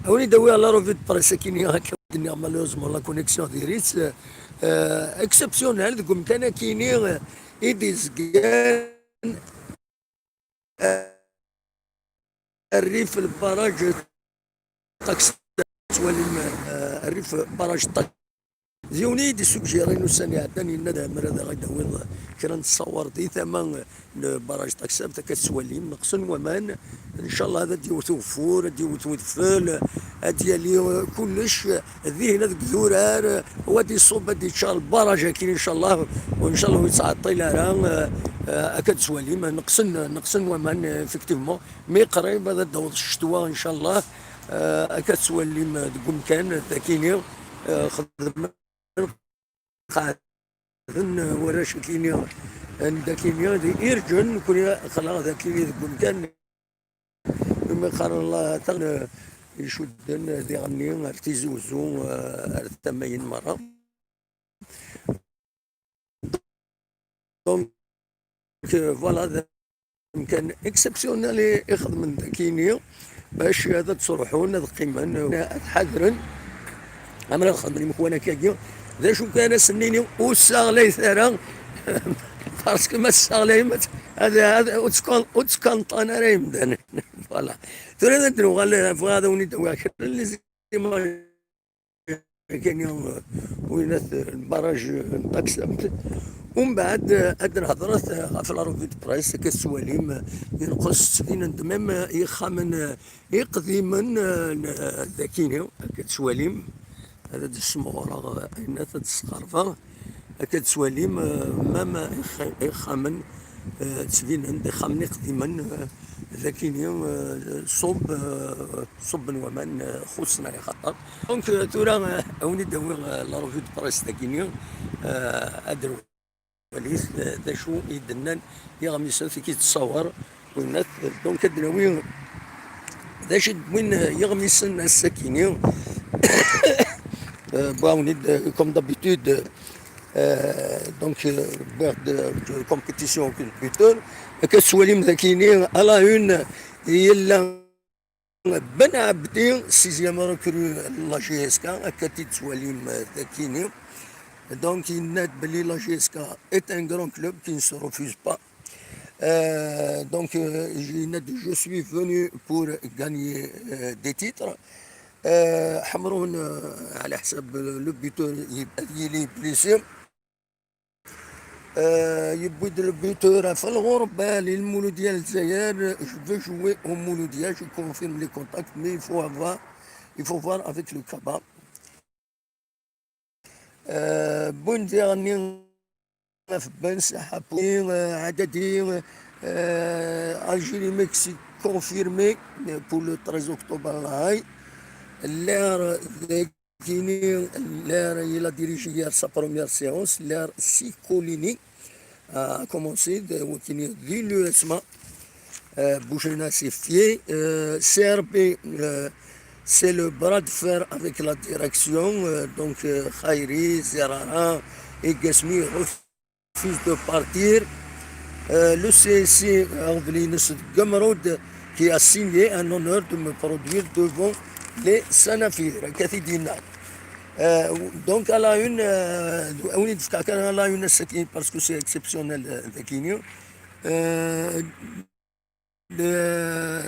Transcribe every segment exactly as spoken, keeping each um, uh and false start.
Awen-id-awiɣ la revue de presse akini, akka d-nniɣ, malheureusement la connexion diri-tt, euh, exceptionnelle deg umkan akini, euh, i d-izgan rrif lbaraj ṭaksi, tettwalim, euh, rrif baraj ṭaksi. D yiwen i yi-d-isugjaren ussan iɛeddan, yenna-d: "Mer ad aɣ-id-tawiḍ kra n ttṣawar di tama n baraj Taksabt, akka tettwalim, neqsen waman, ncallah ad d-yewwet ugeffur, ad d-yewwet wedfel, ad d-yali kullec dihin deg idurar, u ad iṣubb, ad iččar lbaraj-agi, ncallah, u ncallah ur yettɛeṭṭil ara, eh, eh, akka tettwalim, neqsen, neqsen waman, effectivement, mi qrib ad d-taweḍ ccetwa, ncallah, eh, akka tettwalim deg umkan, d akini, eh, xedmen." Qeɛden warrac akini, anda akini di irǧen, nekkni aql-aɣ d akini deg umkan, imi qqaren Allah taɣ-, icudden diɣenni ar Tizi Uzzu, eh, ar tama-in merra. Donc, euh, voilà, d amkan exceptionnel i, i xedmen dakini, bac ad ttruḥun, ad qqimen, ad ḥadren. Amer ad xedmen imekwan akkagi, d acu kan, ad sen-nini: "Ur ssaɣlayet ara, parce que ma tesseɣlayem, ad, ad, ad, ur ttkan-, ur ttkanṭan ara yemdanen." Voilà. Tura ad nuɣal, bɣiɣ ad awen-id-awiɣ kra n les images. Kani, winat, lbaraj n Taksabt. Umbeɛd, ad d-nehḍret ɣef la revue de presse, akka tettwalim, yenqes, ttbinen-d même ixxamen iqdimen, n, dakini, akka tettwalim. Ad d-smeɣreɣ ayen ad d-sqerbeɣ. Akka tettwalim, même ix-, ixxamen, eh, ttbinen-d ixxamen iqdimen, eh, dakini, eh, ṣub, eh, ṣubben waman, eh, xuṣṣen ay axaṭer. Donc, euh, tura, euh, awen-id-awiɣ, euh, la revue de presse dagini, euh, ad nwalit, euh, d acu i d-nnan yiɣmisen, tiki tettṣawar, winat, euh, donc ad nawi d acu i d-wwin, euh, yiɣmisen ass-akini. Euh, bon, awen-id, euh, comme d'habitude, euh, donc, euh, wwiɣ-d, euh, compétition computer, akka tettwalim dakini, à la une, yella Ben Abdi, sixième recrue n la J S K, akka t-id-tettwalim, euh, dakini. Donc, yenna-d belli la J S K est un grand club qui ne se refuse pas. Euh, donc, euh, yenna-d: "Je suis venu pour gagner, euh, des titres." Euh, Hamroun, euh, على حسب le buteur, il est blessé. Euh, yewwi-d le buteur ɣef Al Ghourbal, il Mouloudia Lezzayer. "Je veux jouer au Mouloudia, je confirme les contacts, mais il faut avoir, il faut voir avec le Kaba." Euh, wwin-d diɣenni ɣef Ben Sahapoui, euh, Adadi, euh, Algérie, Mexique, confirmé, euh, pour le treize octobre à La Haye. L'air de Kini, l'air, il a dirigé hier sa première séance, l'air Sicolini a commencé, de, Kini, di l'U S M A, euh, Bouchena, c'est fier. Euh, C R B, euh, c'est le bras de fer avec la direction, euh, donc, euh, Khairi, Zerara et Gasmi refusent de partir. Euh, le C S C, euh, Ovelines Gamrod, qui a signé un honneur de me produire devant les Sanafir. Kathidina. Euh, donc, à la une, euh, à la une, c'est exceptionnel, euh, de Kini. Euh, le,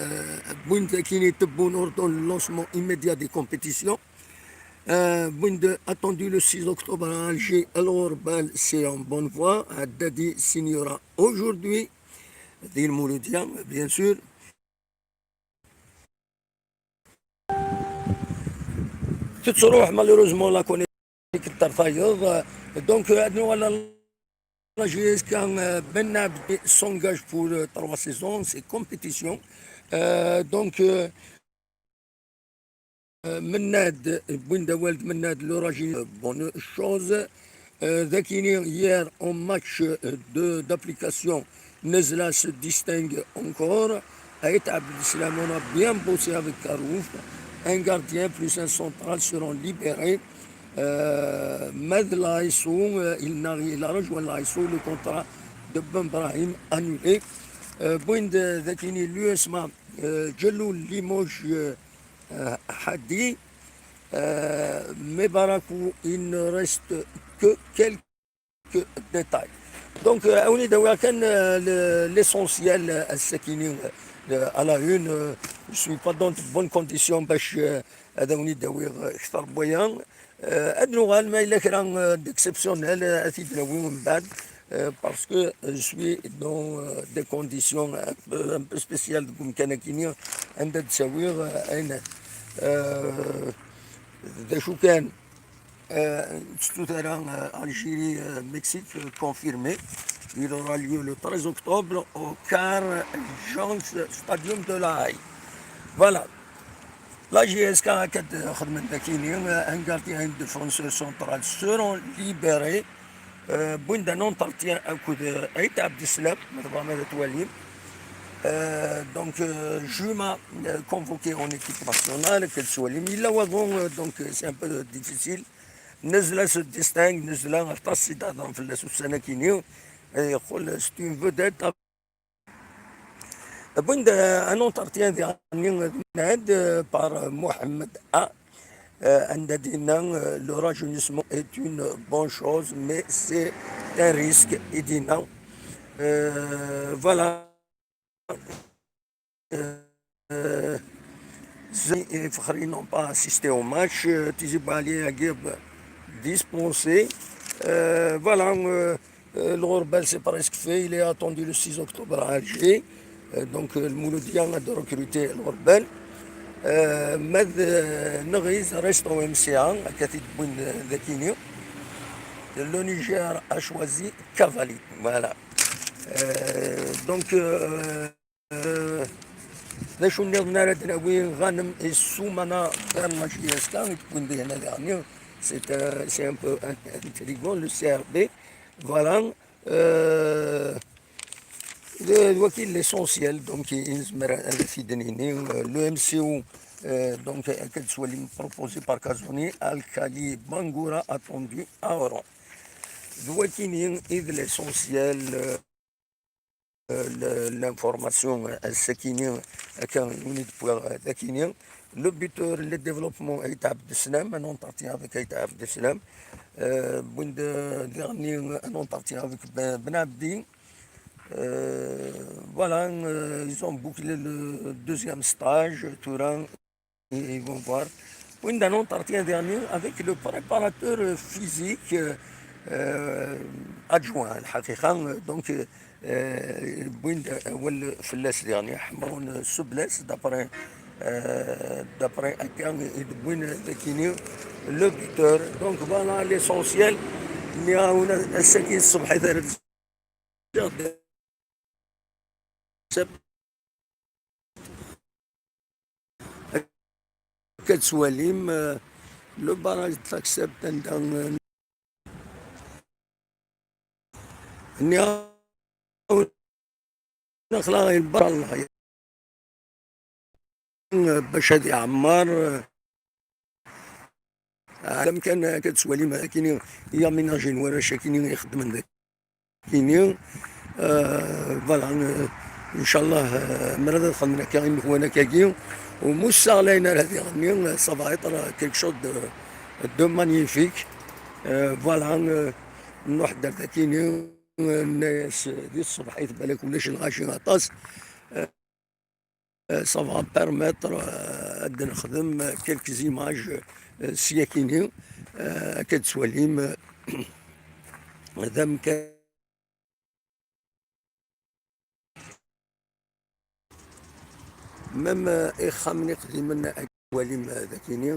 Bouygues Kini Tebboune ordonne le lancement immédiat des compétitions. Euh, Bouygues attendu le six octobre à Alger. Alors, ben, c'est en bonne voie. Haddadi signera aujourd'hui. Di Mouloudia, bien sûr. Tettruḥ, malheureusement, la connexion. Donc, euh, nous, on a la J S K, euh, Ben Abdi s'engage pour, euh, trois saisons, c'est compétition. Euh, donc, euh, euh, Mennad, Bouindawald Mennad, l'origine, euh, bonne chose. Euh, Dakini, hier, en match, euh, de, d'application, Nezla se distingue encore. Ait Abdeslam, on a bien bossé avec Karouf. Un gardien plus un central seront libérés. Euh, Mad Laïssou, euh, il n'a, il a rejoint Laïssou, le contrat de Ben Brahim annulé. Euh, Bouinde Dakini, l'U S M A, euh, Djellou Limoges, euh, Hadi, euh, mais Barakou, il ne reste que quelques détails. Donc, euh, awen-id-awiɣ kan, euh, le- l'essentiel, euh, ass-akini, euh, à la une, euh, je suis pas dans de bonnes conditions باش, euh, ad awen-id-awiɣ, euh, kter n waya. Euh, ad nuɣal ma yella kra, euh, d'exceptionnel, euh, ad t-id-nawi mbeɛd, euh, parce que, euh, je suis dans, euh, des conditions un peu, un peu spéciales deg umkan-akini, anda d-ttawiɣ, euh, ayen, euh, d acu kan, euh, s tuttra, euh, Algérie, euh, Mexique, euh, confirmé. Il aura lieu le treize octobre au Carl Jans Stadium de La Haye. Voilà. La J S K akked xedmen dakini, un gardien, un défenseur central seront libérés. Euh, wwin-d un entretien akked, euh, Ait Abdeslam, ma tebɣam ad t-twalim. Euh, donc, euh, Juma, euh, convoqué en équipe nationale, akked Solim. Yella waḍu, euh, donc, euh, c'est un peu difficile. Nezla se distingue, Nezla aṭas i d-hedren fell-as ussan-akini. Et yeqqel, c'est une vedette. Wwin-d, euh, un entretien diɣenni, euh, par, euh, Mohamed A. Euh, anda d-yenna, euh, le rajeunissement est une bonne chose, mais c'est un risque, i d-yenna. Euh, voilà. Euh, euh, Zani et Fakhri n'ont pas assisté au match. Euh, Tizi Bouali a été dispensé. Euh, voilà, euh, euh, le Ghourbal, c'est presque fait. Il est attendu le six octobre à Alger. Euh, donc, euh, le Mouloudia a recruté le Ghourbal. Euh, Mad, euh, Neriz reste au M C A, à côté de Boun, euh, Dakini. Le Niger a choisi Cavalli. Voilà. Euh, donc, euh, Euh, d acu nniḍen ara d-nawi? Ghanem et Soumana vers la J S K, et puis, c'est, euh, c'est un peu intriguant, le C R B. Voilà. Euh, le, le, l'essentiel, donc, il, il, euh, le M C O, euh, donc, euh, qu'elle soit proposée par Kazoni, Al-Khali Bangoura attendu à Oran. L'essentiel, euh, euh, le- l'information, euh, ass-akini, akken i wen-id-wwiɣ, euh, dakini. Le buteur, le développement, Ait Abdeslam, un entretien avec Ait Abdeslam. Euh, wwin-d, euh, diɣenni, un entretien avec Ben, Ben Abdi. Euh, voilà, euh, ils ont bouclé le deuxième stage, Turin. Et ils vont voir. Wwin-d un entretien diɣenni avec le préparateur physique, euh, euh, adjoint, الحقيقة. Donc, euh, wwin-d awal fell-as diɣenni, Hamroun Soublas, d'après, euh, d'après akken i d-wwin dakini le buteur. Donc, voilà l'essentiel. Nniɣ-awen ass-agi ṣṣbeḥ i taret Akka tettwalim, euh, le barrage de Taxept anda, euh, nniɣ-awen aql-aɣ i lbarra, bac ad iɛemmer, euh, Ɛlam kan akka tettwalim akini i aménage n warrac akini ixeddmen dakini. Euh, voilà, euh, inchallah, euh, mrad ad xedmen akka imekwan akkagi. Umussaɣ layen ara diɣenni, euh, ça va être, euh, quelque chose de, de magnifique. Euh, voilà, euh, nruḥ-d ar dakini, euh, nna-yas, euh, di tṣebḥit, balak ulac lɣaci aṭas. Euh, Euh, ça va permettre, euh, ad nexdem quelques images, euh, syakini, euh, akka tettwalim, euh, d amkan. Même, euh, ixxamen iqdimen, akka tettwalim, euh, dakini,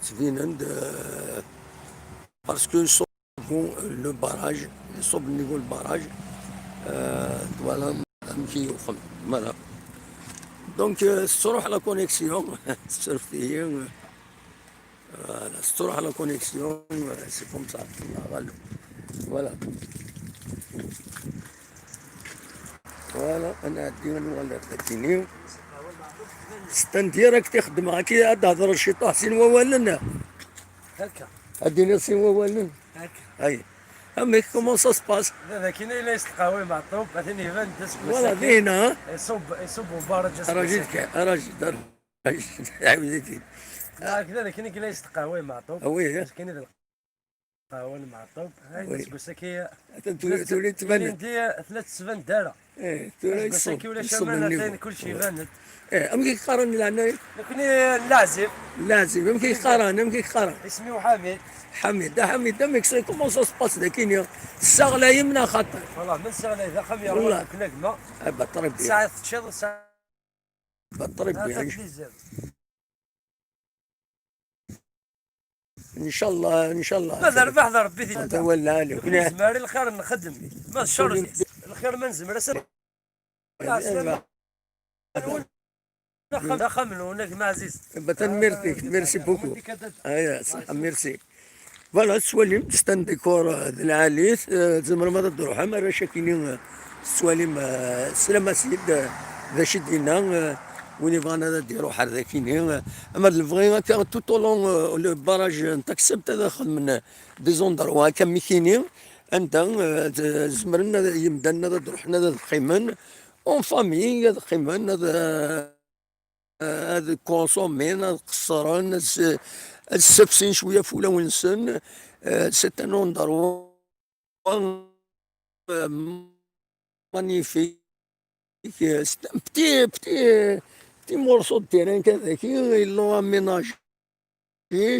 ttbinen-d, euh, parce que bon, le barrage, sur le niveau le barrage, euh, voilà, un petit, voilà. Donc, euh, sur la connexion, sur le, euh, voilà, sur la connexion, euh, c'est comme ça. Voilà. Voilà. Voilà, ad nɛeddi ad nuɣal ar tagi-nni. C'est un direct i xeddmeɣ, akka ad d-hedreɣ ciṭuḥ sin wawalen. Akka. Ad d-iniḍ sin wawalen. Akka. Ay. Amek, comment ça se passe? Dagi-nni yella yesteqqa Maɛṭub, atan iban-d aseggas-agi. Voilà, dinna, hein? Iṣubb, iṣubb ubaraj aseggas-agi. Arajid kan, arajid, arajid. Ɛiwed-it-id. لا، هكذا كاين كي لا يستقهوى مع طوب. Ah oui, hein. كاين هذا القهوة مع طوب. هاي oui. تقول ساكي. Attends, tu, tu les تبان. عندي ثلاث سبان دارة. ايه، تقول تقول ساكي ولا شمال، كل شيء يبان. ايه، ام كي قرن لنا. نكوني لازم. لازم، ام كي قرن، ام كي قرن. اسمي محمد. حميد، ده حميد، ده ميكسي، كومون سا سباس ده كينيا؟ الساغ لا يمنع خاطر. والله من الساغ لا إذا خم يا والله. رب كنا كما. ابا طربي. ساعة تشيل، ساعة بطريق هذا بيعيش. بليزير. ان شاء الله، ان شاء الله. ماذا ربح ذا ربي ذي. هذا هو اللي عليك. نزمار الخير نخدم. ما الشر. الخير ما نزمر. أسر. إيه، إيه، نخم، نخم، ونجم عزيز. بتن ميرتي، ميرسي بوكو. ايا صح، ميرسي. Voilà, ttwalim, c'est un décor, euh, d lɛali-t, euh, tzemrem ad d-truḥem, arrac akini, euh, tettwalim, euh, slam a ssid, euh, d acu i d-yenna, euh, win yebɣan ad d-iruḥ ar dakini, euh, ama d lebɣi akka, tout au long, euh, le barrage n Taksebt ad xedmen, euh, des endroits akka am ikini, anda, euh, z-, zemren ad, yimdanen ad d-ruḥen ad, ad qqimen, en famille, ad qqimen, ad, euh, ad consommen, ad qeṣṣren, ad s-, ad ssefsin cwiya f wulawen-nsen. Euh, c'est un endroit, euh, magnifique. C'est un petit, petit, petit morceau de terrain qu'avec ils l'ont aménagé,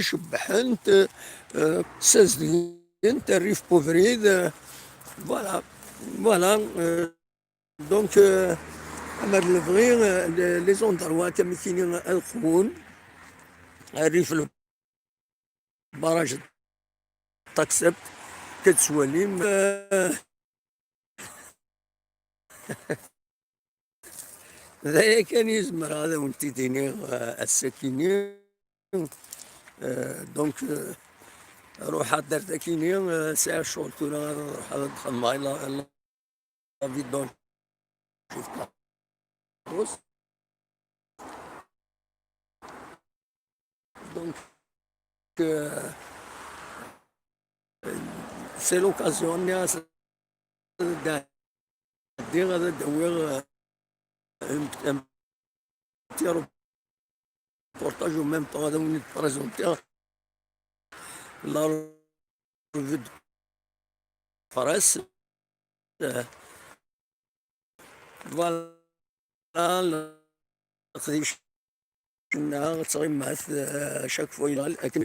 cebbḥent, euh, ssazedgent rrif n ubrid, euh, voilà, voilà, euh, Donc, euh, ama d lebɣi, euh, les, les endroits, amek ini, ad qwun, rrif n lbaraj n Taksebt, ad tettwalim, euh, d aya kan i zemreɣ ad awent-id-iniɣ, euh, ass-akini. Euh, donc, euh, ruḥeɣ-d ar dakini, euh, sɛiɣ ccɣel tura, ad ruḥeɣ ad xedmeɣ i la, la vidange. Donc, euh, c'est l'occasion, nniɣ-as ad d-ɛeddiɣ, ad d-awiɣ, euh, un, un petit reportage, en même temps, ad awen-d-présenter la revue de presse. Euh, voilà, leqdic-nneɣ ttɣimat, euh, chaque fois, akken